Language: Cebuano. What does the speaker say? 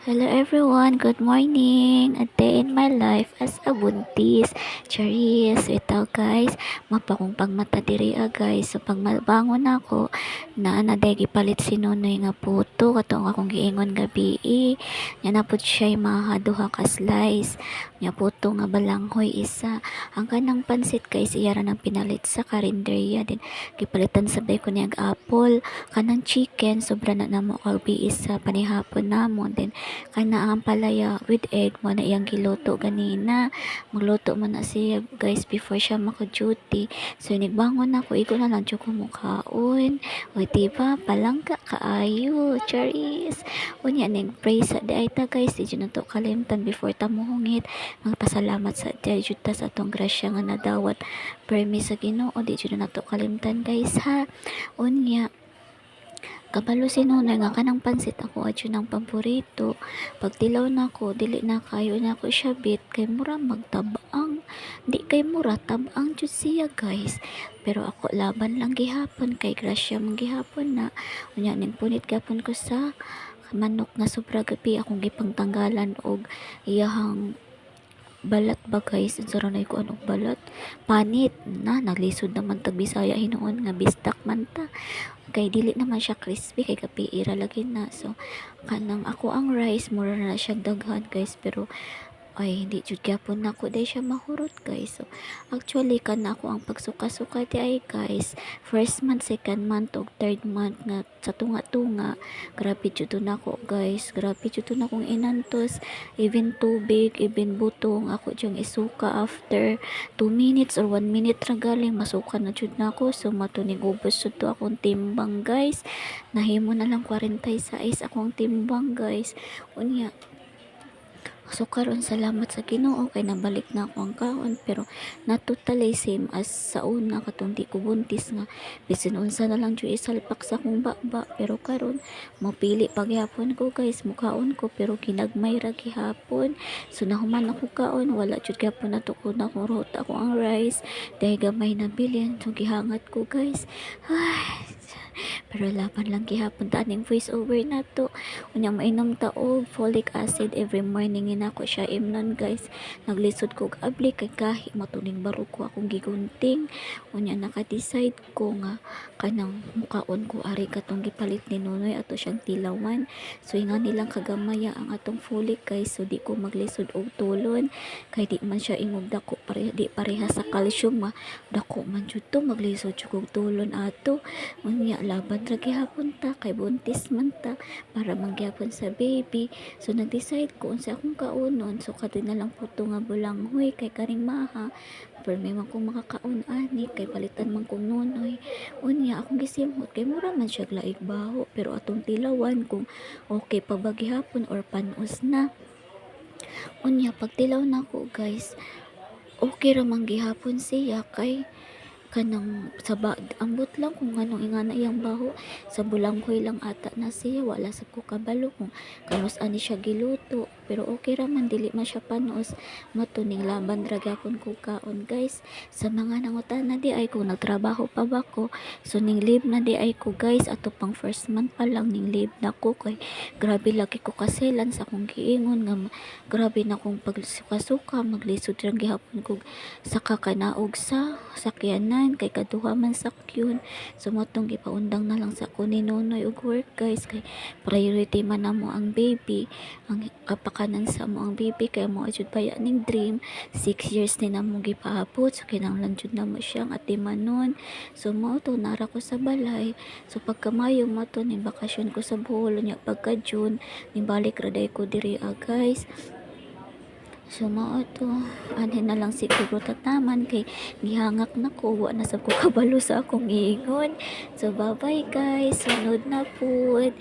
Hello everyone, good morning! A day in my life as a buntis. Charis, ito guys, mapakong pagmata diri ah guys. So pagbangon nako, naa na day gipalit si Nonoy nga puto katong akong giingon gabi. Nya na pud siya maha duha ka slice. Nya puto nga balanghoy isa. Ang kanang pansit guys, iya ra nang pinalit sa karinderya din. Gipalitan sabay ko niyag apple. Kanang chicken, sobra na namo gabi sa panihapon namo. Then kana ang palaya with egg mo na iyang giluto ganina. Magluto man na siya guys before siya maka-duty. So nigbangon ako, igo na lang jud ko mokaon. O diba, palangga kaayo, charis. Unya ning pray sa diay ta guys, di jud nato kalimtan before ta mohungit. Magpasalamat sa diay jud ta sa atong grasya nga nadawat permi sa Ginoo, di jud nato kalimtan guys ha. Unya kabalo si Nonoy nga kanang pansit ako adyo ng paborito. Pagtilaw nako, dili na kayo nako siya bit kay mura magtabang. Di kay mura, tabang jud siya guys. Pero ako laban lang gihapon kay grasya man gihapon na. Unya ning punit gihapon ko sa manok nga sobra gabi akong gipangtanggalan og iyahang balat ba guys, unsa ra nay kuan og balat, panit na. Naglisod naman tag Bisaya hinuon nga bisdak man ta kay dili naman siya crispy kay gabi ra lagi na. So kanang ako ang rice, mura na siya daghan guys, pero ay hindi jud gyapon nako day siya mahurot guys. So actually kana ako ang pagsuka-suka di ay guys, first month, second month ug third month nga sa tunga-tunga, grabe jud to nako guys, grabe jud to nakong inantos. Even tubig, even butong ako dyang isuka, after 2 minutes or 1 minute ra galing masuka na jud nako. So matuning ubos jud to akong timbang guys, nahimo na lang 46 akong timbang guys. Unya so karon salamat sa Ginoo kay nabalik na ako ang kaon, pero not totally same as sa una katong di ko buntis nga bisan unsa na lang jud isalpak sa akong baba. Pero karon mopili pa gihapon ko guys, mukaon ko pero ginagmay ra gihapon. So nahuman ako kaon, wala jud gihapon nato ko nakurot ako ang rice dahil gamay na bilin, so gihangat ko guys. Ay, pero laban lang gihapon ta aning voice over na to. Unya mainom ta og folic acid every morning, nako siya imnon guys. Naglisod ko og abli kay gahi matuning barog ko akong gigunting. Unya naka-decide ko nga kanang mukaon ko ari katong gipalit ni Nonoy ato siyang tilawan. So inga nilang kagamaya ang atong folic guys, so di ko maglisod og tulon kay di man siya ingog dako pare, di pareha sa calcium ma dako man jud to, maglisod jud kog tulon ato. Unya laban ra gihapon ta kay buntis man ta, para man gihapon sa baby. So nag-decide ko unsa akong kaunon, so kadto na lang puto nga bulanghoy kay karing maha permi man kong makakaon ani kay palitan man kong Nonoy. Unya akong gisimhot kay mura man siya laig baho, pero atong tilawan kung okay pa ba gihapon or panos na. Unya pagtilaw nako guys, okay ra man gihapon siya kay kanang saba, ambot lang kung nganong ingana iyang baho, sa bulanghoy lang ata na siya, wala sab ko kabalo kung kanus ani siya giluto, pero okay ra man, dili man siya panos. Matuning laban ra gyapon ko kaon guys. Sa mga nangutana di ay kung nagtrabaho pa ba ko, so ning leave na di ay ko guys. Ato pang first month pa lang ning leave na ko kay grabe lagi ko kaselan sa akong giingon nga grabe na akong pagsuka-suka, maglisod ra gihapon kog sa kakanaog sa sakyanan kay kaduha man sakyon. So mao tong gipaundang na lang sa ako ni Nonoy og work guys kay priority man namo ang baby, ang kapakanan sa amo ang baby kay mo jud baya ning dream. 6 years ni namo gipaabot, so kinahanglan jud namo siyang atimanon. So mao to, nara ko sa balay. So pagkamayo mo to ning bakasyon ko sa Bohol, nya pagka June nibalik ra day ko diri ah guys. So mao to, anhin na lang siguro tataman kay gihangak na ko, wa na sab ko kabalo sa akong giingon. So bye bye guys, sunod na pud.